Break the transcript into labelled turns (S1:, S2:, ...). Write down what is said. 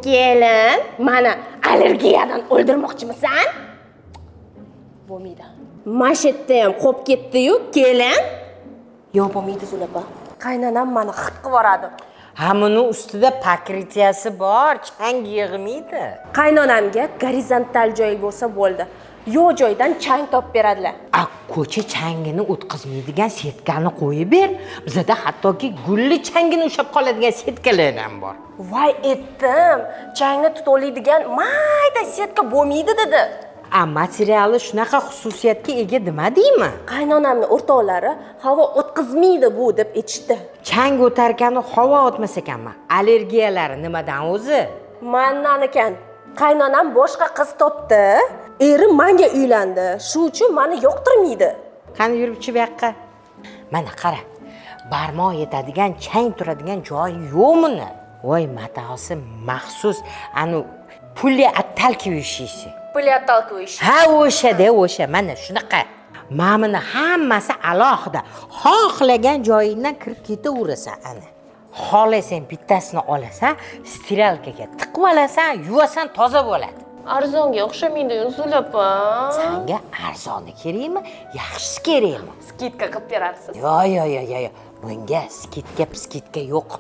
S1: Kelin, mani allergiyadan o'ldirmoqchimisan? Bo'lmaydi. Mana shu yerda ham qolib ketdi-yu, kelin. Yo'q, bo'lmaydi, Zulapa. Qaynonam mani xit qilib yuboradi.
S2: Ha, buni ustida покрытия si bor, chang yig'maydi.
S1: Qaynonamga gorizontal joy bo'lsa bo'ldi. Yo'q joydan chang topib beradilar.
S2: A, ko'cha changini o'tkazmaydigan setkani qo'yib ber. Bizada hattoki gulli changini ushlab qoladigan setkalar ham bor.
S1: Voy, etdim. Changni tutoladigan mayda setka bo'lmaydi, dedi.
S2: A, materiali shunaqa xususiyatga ega demadingmi?
S1: Qaynonamni o'rtoqlari havo o'tkazmaydi bu deb aytishdi.
S2: Chang o'tarkani havo o'tmas ekanmi? Allergiyalari nimadan o'zi?
S1: Mandan ekan. Qaynonam boshqa qiz topdi. Eri manga uylandi. Shu uchun mani yoqtirmaydi.
S2: Qani, yuribchi bu yoqqa. Mana qara. Barmoq yetadigan chang turadigan joyi yo'q buni. Voy, matosi maxsus, anu пылеотталкивающийся.
S1: Пылеотталкивающий.
S2: Ha, o'shada, o'sha, mana shunaqa. Mana buni hammasi alohida. Xohlagan joyingdan kirib ketaverasan ana. Xohlasang bittasini olasan, стиралка ga tiqib olasan, yuvasan, toza bo'ladi.
S1: Arzonga o'xshamaydi, Zulapa.
S2: Sanga arzoni kerakmi, yaxshisi kerakmi?
S1: Скидка qilib berarsiz.
S2: Yo'q, yo'q, yo'q, yo'q. Bunga скидка, скидка yo'q.